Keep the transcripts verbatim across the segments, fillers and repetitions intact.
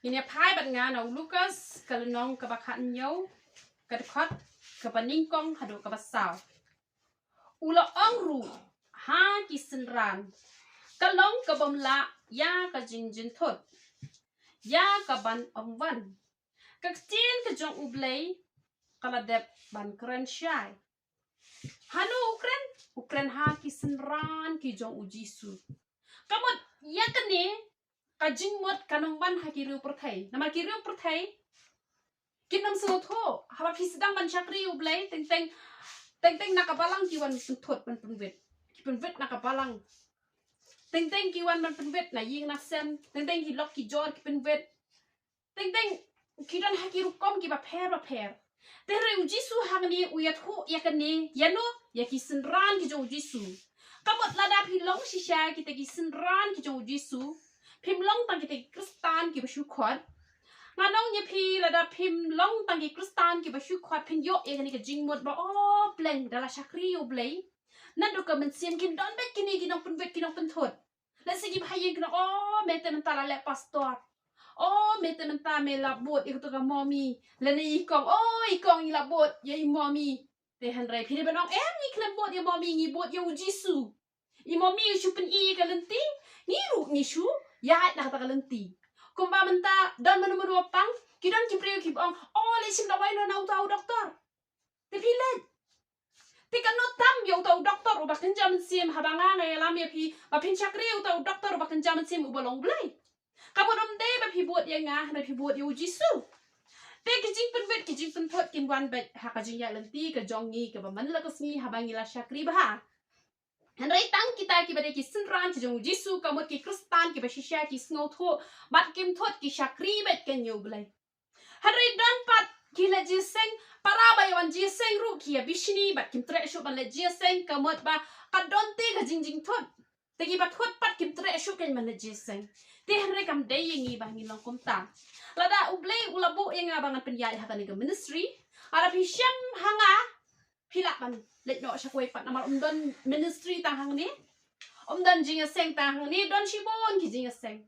Ngin ïa phai bad nga na u Lukas, ka lynnong kaba khathynñiew, ka dkhot kaba nyngkong haduh kaba saw. U la ong ruh ha ki synran, ka long ka bym lah ïa ka jingjynthut ïa kaban ym wan. Ka ktien ka jong U Blei ka la dep ban kren shai. Hano u kren? U kren ha ki synran ki jong U Jisu. Ka mut ïa kane ka jingmut kan ym wan ha ki riew pyrthei. Namar ki riew pyrthei kin ym sngewthuh. Haba phi sdang ban shakri U Blei, teng teng, teng teng na ka balang ki wan pynthut, ban pynwit. Ki pynwit na ka balang. Teng teng ki wan ban pynwit na ïing na sem. Teng teng ki lok ki jor ki pynwit. Teng teng ki don ha ki rukom kiba pher ba pher. Te hynrei U Jisu hangne u ïathuh ïa kane ïano? Ïa ki synran ki jong U Jisu. Ka mut lada phi long shisha kita ki synran ki jong U Jisu, phim long tang kita ki Khristan kiba shu khot. Ngan ong ïa phi, lada phim long tang ki Khristan kiba shu khot, phin ïoh ïa kane ka jingmut ba, oh, pleng, da la shakri U Blei, naduh ka mynsiem kin don beit kine ki nongpynwit, ki nongpynthut. Lehse kiba ha ïing kin ong, oh, me te mynta la leh pastor. Oh, me te mynta me la bud ïa kato ka momi. Lane i kong, oh, i kong, i la bud ïa i momi. Te hynrei phi dei ban ong, em, ngi khlem bud ïa momi, ngi bud ïa U Jisu. I momi u shu pyni ïa ka lynti, ngi ruh ngi shu ïaid na kata ka lynti. Kumba mynta don mano mano ba pang, ki don ki briew kiba ong, oh, leit shim dawai noh na uta u doktor. Te phi leit. Te kano tam ïa uta u doktor uba kynja mynsiem, haba nga nga ïalam ïa phi ba phin shakri ïa uta u doktor uba kynja mynsiem uba long U Blei. Ka mut ym dei ba phi bud ïa nga, hynrei phi bud ïa U Jisu. Te ki jingpynwit, ki jingpynthut kin wan beit ha ka jingïaid lynti ka jong ngi kaba man la ka sngi haba ngi la shakri bha. Hynrei tang kita kiba dei ki synran ki jong U Jisu, ka mut ki Khristan kiba shisha, ki sngewthuh bad kim thut, ki shakri beit kein ïa U Blei. Hynrei don pat ki leit jingïaseng, para ba ïa wan jingïaseng ruh ki ïa bishni bad kim treh shuh ban leit jingïaseng, ka mut ba ka don te ka jingjingthut. Te kiba thut pat kim treh shuh kein ban leit jingïaseng. Te hynrei kam dei ïa ngi ba ngin long kumta. Lada U Blei u la buh ïa nga ba ngan pynïaid ha kane ka ministry, lada phi shem ha nga, phi lah ban leit noh sha kawei pat, namar ym don ministry tang hangne. Ym don jingïaseng tang hangne, don shibun ki jingïaseng.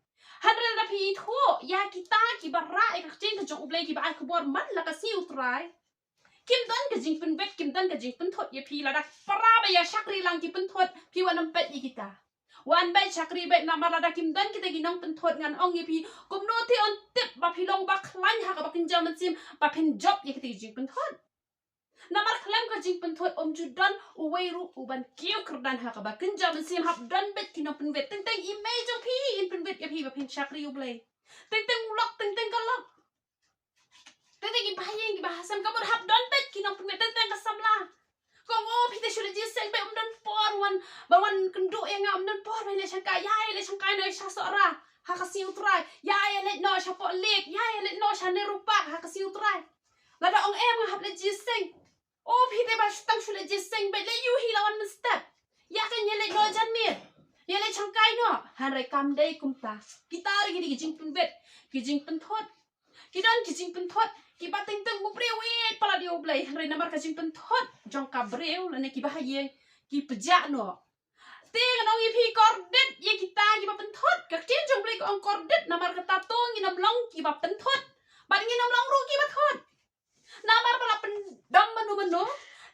Hynrei lada phi ithuh ïa kita kiba rah ïa ka ktien ka jong U Blei, kiba ai khubor man la ka sngi U Trai, kim don ka jingpynwit, kim don ka jingpynthut ïa phi. Lada para ba ïa shakri lang ki pynthut, phi wat nym peit ïa kita. Wan beit, shakri beit, namar lada kim don kita ki nongpynthut, ngan ong ïa phi, kumno te yn tip ba phi long ba khlaiñ ha kaba kynja mynsiem ba phin jop ïa kita ki jingpynthut. Namar khlem ka jingpynthut ym ju don uwei ruh uban kiew kyrdan ha kaba kynja mynsiem. Hap don beit ki nongpynwit. Teng teng i mei jong phi in pynwit ïa phi ba phin shakri U Blei. Teng teng u lok, teng teng ka lok. Teng teng kiba ha ïing kiba ha sem, ka mut hap don beit ki nongpynwit, teng teng ka samla. Kong, oh, phi te shu leit jingïaseng beit, ym don por wan, ba wan kynduh ïa nga, ym don por ba ïaleit shangkai. Ïa, ïaleit shangkai noh sha Sohra ha ka sngi U Trai. Ïa, ïaleit noh sha Pohlek. Ïa, ïaleit noh sha Nehru Park ha ka sngi U Trai. Lada ong em nga hap leit jingïaseng, oh, phi te ba shu tang shu leit jingïaseng beit, leit ïuhi la wan mynstep. Ïa, kan ïaleit noh janmiet, ïaleit shangkai noh. Hynrei kam dei kumta. Kita ruh ki dei ki jingpynwit, ki jingpynthut. Ki don ki jingpynthut kiba teng teng u briew u ïeit palat ïa U Blei, hynrei namar ka jingpynthut jong ka briew lane kiba ha ïing, ki pjah noh. Te ngan ong ïa phi, kordit ïa kita kiba pynthut. Ka ktien jong U Blei ka ong kordit, namar kata to ngin ym long kiba pynthut bad ngin ym long ruh kiba thut. Namar ba la pyndom mano mano,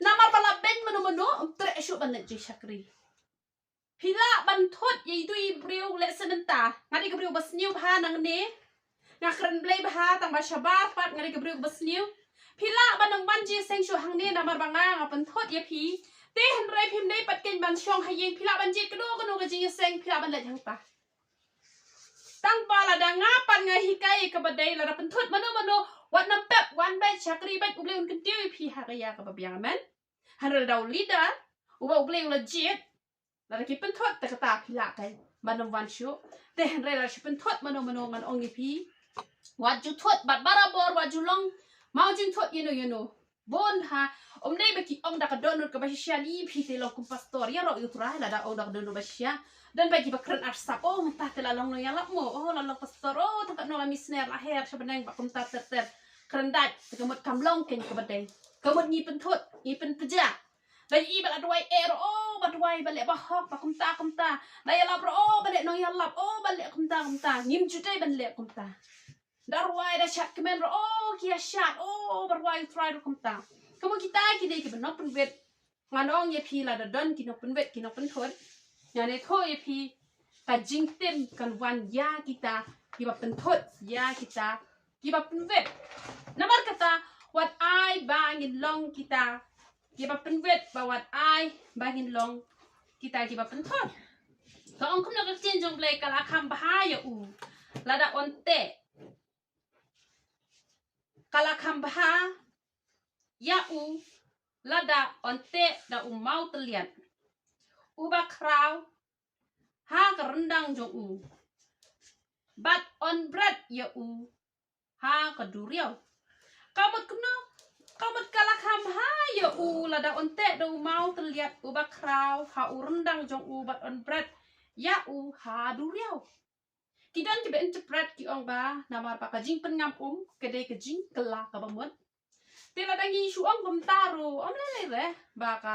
namar ba la beiñ mano mano, ym treh shuh ban leit jingshakri. Phi lah ban thut ïa itu i briew, lehse mynta nga dei ka briew ba sniew bha nangne. Nga kren Blei bha, tang ba shabar pat nga dei ka briew ba sniew. Phi lah ban ym wan jingïaseng shuh hangne namar ba nga nga pynthut ïa phi. Te hynrei phim dei pat kein ban shong ha ïing, phi lah ban jied kano kano ka jingïaseng, phi lah ban leit hangta. Tang ba lada nga pat nga hikai ïa kaba dei, lada pynthut mano mano, wat nym pep, wan beit, shakri beit, U Blei un kyntiew ïa phi ha ka ïa kaba biang, amen. Hynrei lada u leader uba U Blei u la jied, lada ki pynthut, te kata phi lah kein ban ym wan shuh. Te hynrei lada shu pynthut mano mano, ngan ong ïa phi, wat ju thut bad barabor, wat ju long maw jingthut ïano ïano. Bun ha, ym dei ba ki ong da ka dohnud kaba shisha, i phi te long kum pastor. Ïaroh ïa U Trai, lada ong da ka dohnud ba shisha. Don beit kiba kren arsap, oh, mynta te la long nongïalap mo, oh, la long pastor, oh, tang katno la misner, la her sha bneng, bad kumta ter ter. Kren dait, te ka mut kam long kein kaba dei. Ka mut ngi pynthut, ngi pynpjah. Lada i ba la duwai eh ruh, oh, ba duwai, ba leh bahok, ba kumta kumta. Lada ïalap ruh, oh, ba leh nongïalap, oh, ba leh kumta kumta. Ngim ju dei ban leh kumta. Da rwai da shad kmen ruh, oh, ki ïa shad, oh, ba rwai u Trai ruh kumta. Ka mut kita kine kiba nongpynwit. Ngan ong ïa phi lada don ki nongpynwit, ki nongpynthut, ngan ïathuh ïa phi, ka jingtim kan wan ïa kita kiba pynthut, ïa kita kiba pynwit. Namar kata, wat ai ba ngin long kita kiba pynwit, bad wat ai ba ngin long kita kiba pynthut. Ka ong kumno ka ktien jong U Blei? Ka la kham bha ïa u lada un teh. Ka la kham bha ïa u lada un teh da u mawtylliat uba khraw ha ka ryndang jong u, bad un bret ïa u ha ka duriaw. Ka mut kumno? Ka mut ka la kham bha ïa u lada un teh da u mawtylliat uba khraw ha u ryndang jong u, bad un bret ïa u ha duriaw. Ki don kiba interpret, ki ong ba namar ba ka jingpynngam um ka dei ka jingkylla kaba mut. Te lada ngi shu ong kumta ruh, ym lei lei re ba ka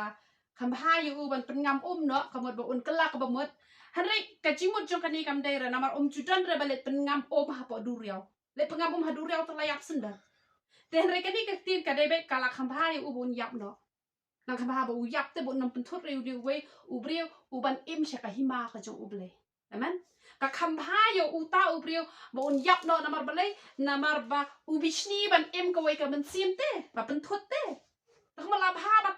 kham bha ïa u ban pynngam um noh, ka mut ba un kylla kaba mut. Hynrei ka jingmut jong kane kam dei re, namar um ju don re ba leit pynngam um hapoh duriaw. Leit pynngam um ha duriaw te la ïap shen bha. Te hynrei kane ka ktien ka dei ba ka la kham bha ïa u ba un ïap noh. Nang kham bha ba u ïap te ba un ym pynthut re ïa u dei uwei u briew uban im sha ka hima ka jong U Blei. Amen. Ka kham bha ïa uta u briew ba un ïap noh, namar balei? Namar ba u bishni ban im kawei ka mynsiem te, ba pynthut te. Te kumno la bha ba,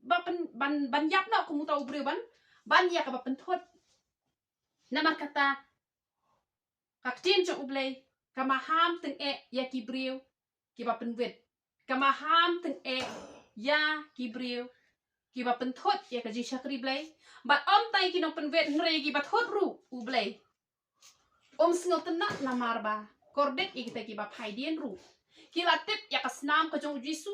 ba pyn, ban, ban ïap noh kum uta u briew ban, ban ïa kaba pynthut. Namar kata, ka ktien jong U Blei ka maham tyngeh ïa ki briew kiba pynwit. Ka maham tyngeh ïa ki briew kiba pynthut ïa ka jingshakri Blei. Bad ym tang ïa ki nongpynwit, hynrei ïa kiba thut ruh U Blei um sngewtynnad, namar ba kordit ïa kita kiba phai dien ruh ki la tip ïa ka snam ka jong U Jisu.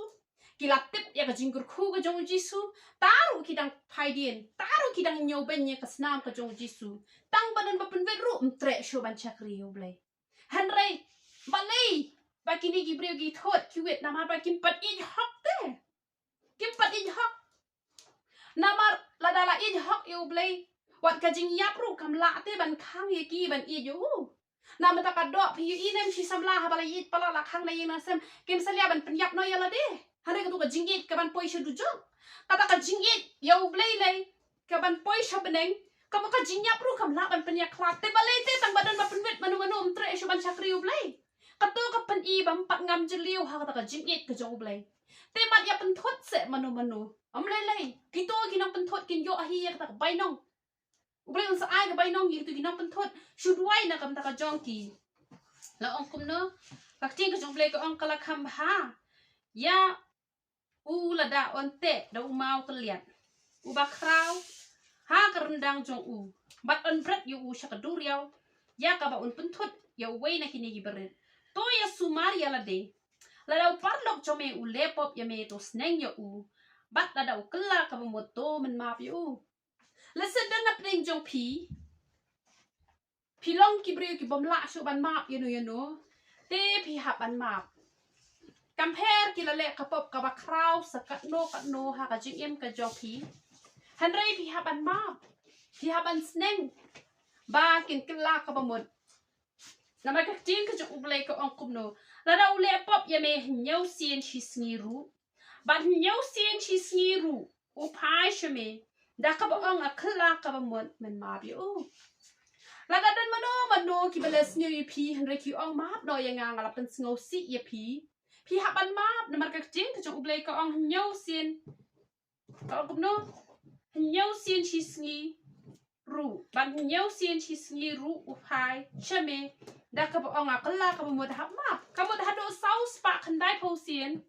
Ki la tip ïa ka jingkyrkhu ka jong U Jisu. Tang ruh ki dang phai dien, tang ruh ki dang ñiewbeiñ ïa ka snam ka jong U Jisu. Tang ba don ba pynwit ruh ym treh shuh ban shakri ïa U Blei. Hynrei balei ba kine ki briew ki thut, ki wit? Namar ba kim pat ïeit hok te. Kim pat ïeit hok. Namar lada la ïeit hok ïa U Blei, wat ka jingïap ruh kam lah te ban khang ïa ki ban ïeit ïa u. Namar kata ka doh phi ïohi ne em shi samla haba la ïeit palat la khang na ïing na sem, kim salia ban pynïap noh ïa lade. Hynrei katu ka jingïeit ka ban poi sha dujok. Kata ka jingïeit ïa U Blei lei ka ban poi sha bneng. Ka mut ka jingïap ruh kam lah ban pynïakhlad. Te balei te tang ba don ba pynwit mano mano ym treh shuh ban shakri U Blei? Kato ka pyni ba ym pat ngam jylliew ha kata ka jingïeit ka jong U Blei. Te mat ïa pynthut seh mano mano. Ym lei lei. Kito ki nongpynthut kin ïoh hi ïa kata ka bainong. U Blei un sa ai ka bainong ïa kito ki nongpynthut. Shu duwai na ka bynta ka jong ki. La ong kumno? Ka ktien ka jong U Blei ka ong ka la kham bha ïa u lada un teh da u mawtylliat uba khraw ha ka ryndang jong u, bad un bret ïa u sha ka duriaw, ïa kaba un pynthut ïa uwei na kine ki barit. To ïasumar ïa lade. Lada u paralok jong me u leh pop ïa me, to sneng ïa u. Bad lada u kylla kaba mut, to mynmap ïa u. Lehse don na pdeng jong phi, phi long ki briew ki bym lah shuh ban map ïano ïano, te phi hap ban map. Kam pher ki la leh ka pop kaba khraw sa katno katno ha ka jingim ka jong phi, hynrei phi hap ban map. Phi hap ban sneng ba kin kylla kaba mut. Namar ka ktien ka jong U Blei ka ong kumno? Lada u leh pop ïa me hynñiew sien shi sngi ruh, bad hynñiew sien shi sngi ruh u phai sha me da kaba ong, nga kylla kaba mut, mynmap ïa u. Lada don mano mano kiba leh sniew ïa phi hynrei ki ong, map noh ïa nga, nga la pynsngewsih ïa phi, phi hap ban map. Namar ka ktien ka jong U Blei ka ong hynñiew sien, ka ong kumno? Hynñiew sien shi sngi ruh, bad hynñiew sien shi sngi ruh u phai sha me da kaba ong, nga kylla kaba mut, hap map. Ka mut haduh saw spah khyndaiphew sien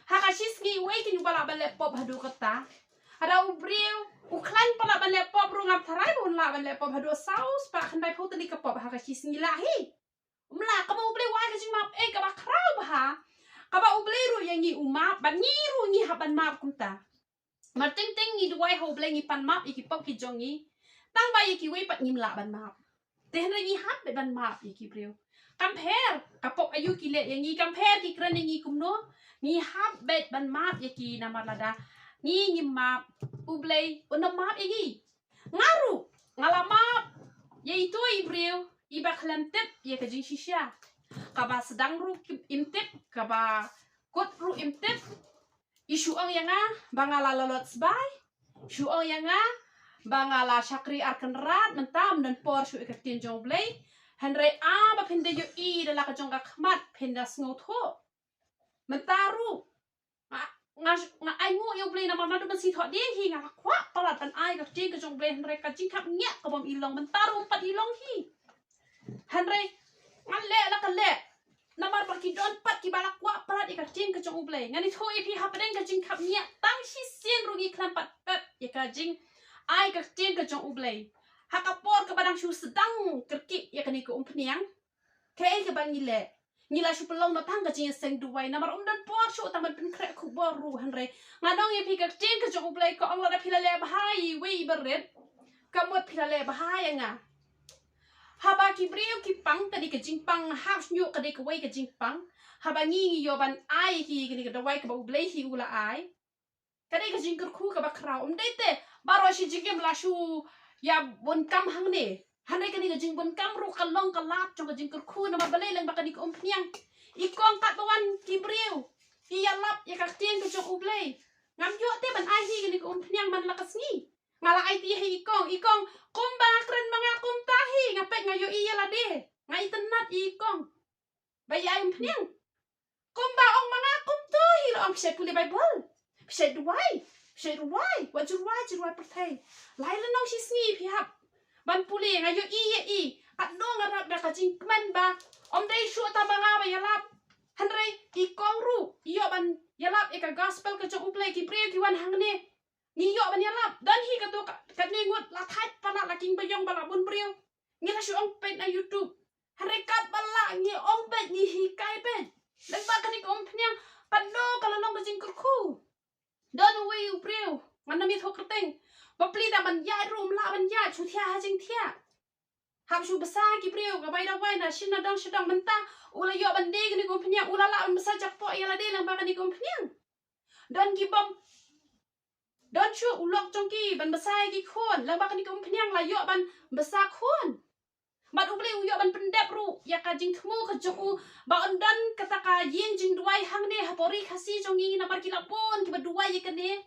ha ka shi sngi, uei kin ïoh ba lah ban leh pop haduh katta? Lada u briew u khlaiñ palat ban leh pop ruh, ngam tharai ba un lah ban leh pop haduh saw spah khyndaiphew tylli ka pop ha ka shi sngi, lah hi? Ym lah. Kaba U Blei u ai ka jingmap, eh, kaba khraw bha, kaba U Blei ruh ïa ngi u map, bad ngi ruh ngi hap ban map kumta. Mar teng teng ngi duwai ha U Blei, ngi pan map ïa ki pop ki jong ngi, tang ba ïa kiwei pat ngim lah ban map. Te hynrei ngi hap beit ban map ïa ki briew. Kam pher ka pop aïu ki leh ïa ngi, kam pher ki kren ïa ngi kumno, ngi hap beit ban map ïa ki. Namar lada ngi ngim map, U Blei un ym map ïa ngi. Nga ruh nga la map ïa ito i briew iba khlem tip ïa ka jingshisha. kaba sdang ruh im tip, kaba kut ruh im tip. I shu ong ïa nga ba nga la lalot sbai, shu ong ïa nga ba nga la shakri ar kynrad, mynta ym don por shuh ïa ka ktien jong U Blei. Hynrei a ba phin da ïohi da la ka jong ka khmat, phin da sngewthuh. Mynta ruh nga, nga, nga ai nguh ïa U Blei namar naduh mynsiem thoh dei hi nga la kwah palat ban ai ka ktien ka jong U Blei, hynrei ka jingkhapngiah ka bym i long, mynta ruh ym pat i long hi. Hynrei nga leh la ka leh namar ba ki don pat kiba la kwah palat ïa ka ktien ka jong U Blei. Ngan ïathuh ïa phi hapdeng ka jingkhapngiah, tang shisien ruh ngi khlem pat pep ïa ka jingai ka ktien ka jong U Blei. Ha ka por kaba dang shu sdang kyrkieh ïa kane ka umphniang, kaei kaba ngi leh? Ngi la shu pynlong noh tang ka jingïaseng duwai namar ym don por shuh tang ban pynkhreh khubor ruh. Hynrei ngan ong ïa phi, ka ktien ka jong U Blei ka ong lada phi la leh bha ïa iwei iba rit, ka mut phi la leh bha ïa nga. Haba ki briew ki pang, ka dei ka jingpang, hap shñiuh ka dei kawei ka jingpang. Haba ngi, ngi ïoh ban ai ïa ki kane ka dawai kaba U Blei hi u la ai, ka dei ka jingkyrkhu kaba khraw. Ym dei te baroh shi jingim la shu ïa bun kam hangne. Hynrei kane ka jingbun kam ruh ka long ka lad jong ka jingkyrkhu namar balei? Lyngba kane ka umphniang, i kong, katba wan ki briew ki ïalap ïa ka ktien ka jong U Blei. Ngam ïoh te ban ai hi kane ka umphniang man la ka sngi. Nga la aiti ha i kong, i kong, kumba nga kren ma nga kumta hi, nga peit nga ïohi ïa lade. Nga itynnad ïa i kong ba ïa ai umphniang. Kumba ong ma nga kumto hi, la ong phi shait pule Baibl, phi shait duwai, phi shait rwai, wat ju rwai, ju rwai pyrthei. Lai lynnong shi sngi phi hap ban pule. Nga ïohi ïa i, katno nga rap da ka jingkmen ba ym dei shuh tang ma nga ba ïalap, hynrei i kong ruh i ïoh ban ïalap ïa ka gospel ka jong U Blei. Ki briew ki wan hangne, ngi ïoh ban ïalap. Don hi kato ka, katne ngut la thait palat, la king ba ïong ba la bun briew. Ngi la shu ong peit na YouTube. Hynrei katba lah ngi ong peit, ngi hikai peit. Lyngba kane ka umphniang, katno ka la long ka jingkyrkhu. Don uwei u briew, ngan ym ïathuh kyrteng, ba plie da ban ïaid ruh ym lah ban ïaid, shu thiah ha jingthiah. Hap shu bsa ki briew, ka bai dawai na shin na dong sha dong. Mynta u la ïoh ban die kane ka umphniang, u la lah ban bsa jakpoh ïa lade lyngba kane ka umphniang. Don ki bym don shuh u lok jong ki ban bsa ïa ki khun, lyngba kane ka umphniang la ïoh ban bsa khun. Bad U Blei u ïoh ban pyndep ruh ïa ka jingthmu ka jong u ba un don kata ka ïing jingduwai hangne ha pori Khasi jong ngi, namar ki la bun kiba duwai ïa kane.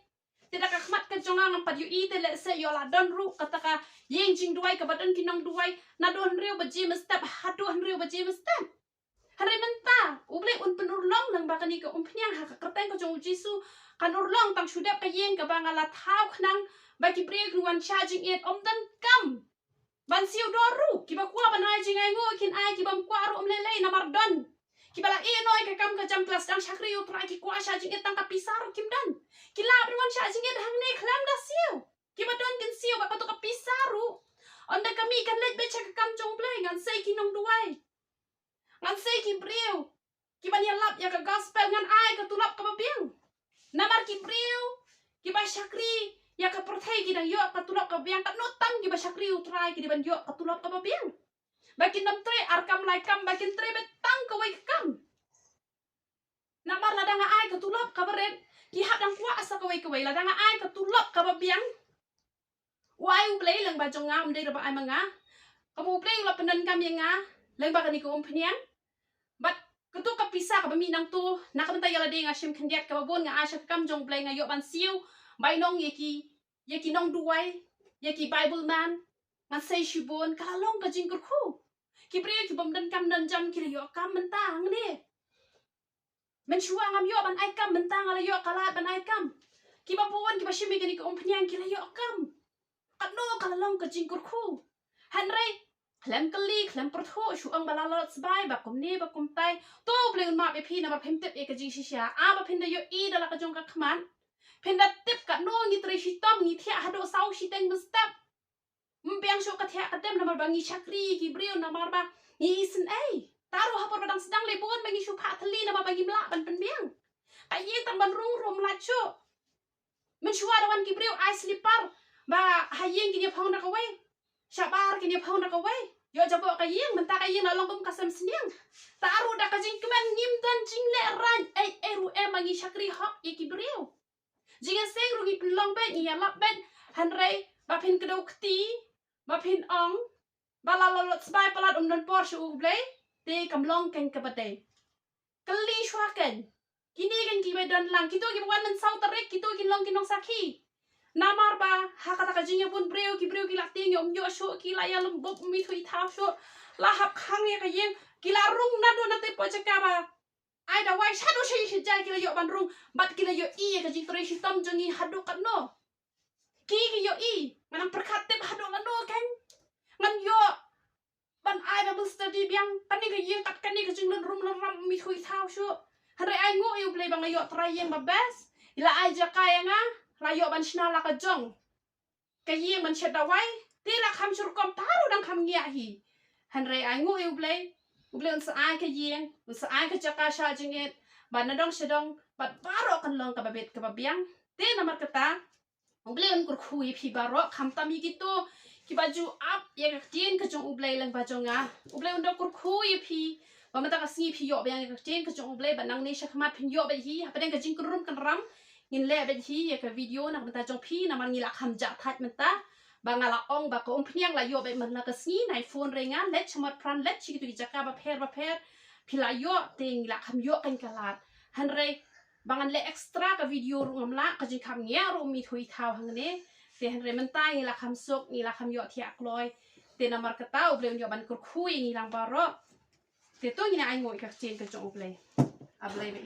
Te da ka khmat ka jong nga ngam pat ïohi te lehse ïoh la don ruh kata ka ïing jingduwai kaba don ki nongduwai naduh hynriew baje mynstep haduh hynriew baje mynstep. Hynrei mynta U Blei un pynurlong lyngba kane ka umphniang ha ka kyrteng ka jong U Jisu. Kan urlong tang shu dep ka ïing kaba nga la thaw khnang ba ki briew kin wan shah jingit. Ym don kam ban siew dor ruh. Kiba kwah ban ai jingainguh kin ai, kiba ym kwah ruh ym lei lei, namar don kiba la ïeh noh ïa ka kam ka jam, ki la sdang shakri U Trai, ki kwah shah jingit, tang ka pisa ruh kim don. Ki lah ban wan shah jingit hangne khlem da siew. Kiba don kin siew, bad kato ka pisa ruh, ynda ka mih kan leit beit sha ka kam jong U Blei. Ngan sei ki nongduwai, ngan sei ki briew kiban ïalap ïa ka gospel, ngan ai ka tulop kaba biang. Namar ki briew kiba shakri ïa ka pyrthei ki dang ïoh ka tulop kaba biang, katno tam kiba shakri U Trai ki dei ban ïoh ka tulop kaba biang. Ba kin ym trei ar kam lai kam, ba kin trei beit tang kawei ka kam. Namar lada nga ai ka tulop kaba rit, ki hap dang kwah sa kawei kawei. Lada nga ai ka tulop kaba biang, u ai U Blei lyngba jong nga, ym dei ruh ba ai ma nga. Ka mut U Blei u la pyndonkam ïa nga lyngba kane ka umphniang. Bad kato ka pisa kaba mih nangto, na ka bynta ïa lade nga shim khyndiat, kaba bun nga ai sha ka kam jong U Blei, nga ïoh ban siew bainong ïa ki, ïa ki nongduwai, ïa ki Bible man. Ngan sei shibun, ka la long ka jingkyrkhu. Ki briew ki bym don kam don jam ki la ïoh kam mynta hangne. Mynshuwa ngam ïoh ban ai kam, mynta nga la ïoh ka lad ban ai kam. Kiba bun kiba shim ïa kane ka umphniang ki la ïoh kam. Katno ka la long ka jingkyrkhu. Hynrei khlem kylli, khlem pyrthuh, shu ong ba la lalot sbai, ba kumne ba kumtai. To U Blei un map ïa phi namar phim tip ïa ka jingshisha. A ba phin da ïohi da la ka jong ka khmat, phin da tip katno ngi trei shitom, ngi thiah haduh saw shiteng mynstep. Ym biang shuh ka thiah ka dem namar ba ngi shakri ïa ki briew, namar ba ngi isynei. Te ruh ha por ba dang sdang lei bun ba ngi shu phah thylli namar ba ngim lah ban pynbiang. Ka ïing tang ban rung ruh ym lah shuh. Mynshuwa da wan ki briew ai slipar ba ha ïing kin ïa phong da kawei, shabar kin ïa phong da kawei. Ïoh jaboh ka ïing, mynta ka ïing la long kum ka sem sniang. Te ruh da ka jingkmen ngim don jingleh raiñ ei ei ruh em ba ngi shakri hok ïa ki briew. Jingïaseng ruh ngi pynlong beit, ngi ïalap beit, hynrei ba phin kdew kti, ba phin ong ba la lalot sbai palat, ym don por sha U Blei. Te kam long kein kaba dei. Kylli shuwa kein. Kine kein kiba don lang. Kito kiba wan mynsaw tarik, kito kin long ki nongsakhi. Namar ba ha kata ka jingïabun briew, ki briew ki la tieng ïa um ïoh shuh, ki la ïalum bup, um ithuh ithaw shuh. La hap khang ïa ka ïing, ki la rung naduh na te poi jaka ba ai dawai shaduh sha ïing sha jai, ki la ïoh ban rung, bad ki la ïohi ïa ka jingtrei shitom jong ngi haduh katno. Ki ki ïohi, ngan nang pyrkhat tip haduh katno kein. Ngan ïoh ban ai Bible study biang, kane ka ïing kat kane ka jinglynrum lynram, um ithuh ithaw shuh. Hynrei ai nguh ïa U Blei ba nga ïoh trai ïing ba best. I la ai jaka ïa nga, la ïoh ban shna la ka jong ka ïing ban shet dawai. Te la kham shu rukom, baroh dang kham ngiah hi. Hynrei ai nguh ïa U Blei. U Blei un sa ai ka ïing, un sa ai ka jaka sha jingit, bad nadong shadong, bad baroh kan long kaba bit kaba biang. Te namar kata, U Blei un kyrkhu ïa phi baroh, khamtam ïa kito kiba ju ap ïa ka ktien ka jong U Blei lyngba jong nga. U Blei un da kyrkhu ïa phi ba mynta ka sngi phi ïoh biang ïa ka ktien ka jong U Blei, ba nangne shakhmat phin ïoh beit hi. Hapdeng ka jingkynrum kynram ngin leh beit hi ïa ka video na ka bynta jong phi, namar ngi la kham jah thait mynta. Ba nga la ong ba ka umphniang la ïoh beit mynta ka sngi, nai phone re nga, leit sha Motphran, leit sha kito ki jaka bapher bapher. Phi la ïoh, te ngi la kham ïoh kein ka lad. Hynrei ba ngan leh extra ka video ruh ngam lah, ka jingkham ngiah ruh um ithuh ithaw hangne. Te hynrei mynta ngi la kham suk, ngi la kham ïoh thiah kloi. Te namar kata U Blei un ïoh ban kyrkhu ïa ngi lang baroh. Te to ngin ai nguh ïa ka ktien ka jong U Blei. A Blei ba